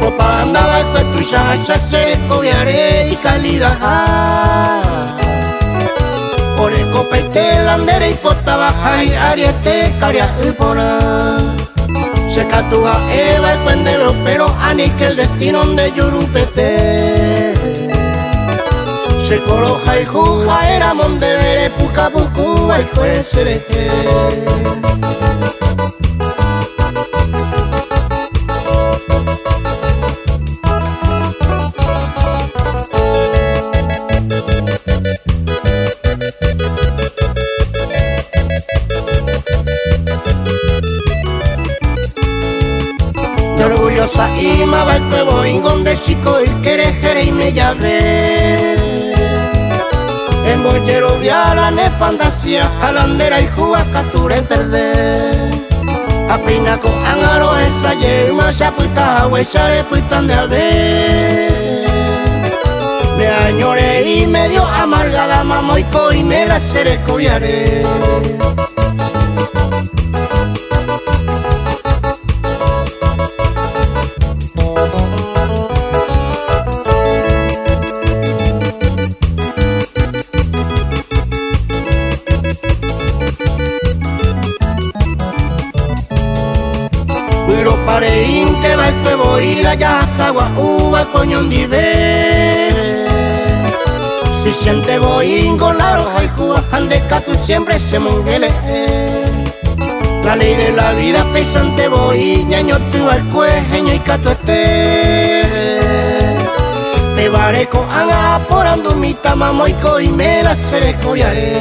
Propaganda va'ekue tuicha hacha che rekoviare ikalidaha. Orekopaite la nde reipotava ha hi'ariete karia'y porã. Che katu ha'e va'ekue ndéve upérõ anike el destino nde jurupete. Che ko rohayhu ha'éramo ndéve repuka puku va'ekue che rehe. De orgullosa ima va'ekue voíngo nde chiko ykére reime jave. Embojerovia la ne fantasía ha la nde rayhúva katu reperde. Ha péina ko'ág̃a rohecha jeýma che apyta haguéicha repyta nde ave. Ne año rei medio amargada mamoiko oime la che rekoviare. Vyropa reínte va'ekue voi la jahasa gua'úva ko oñondive. Si chénte voíngo la rohayhúva ha nde katu siempre chemongele'e. La ley de la vida péichante voi ñañoty va'ekue heñói katuete. Pévare ko'ág̃a aporandumíta mamoiko oime la che rekoviare.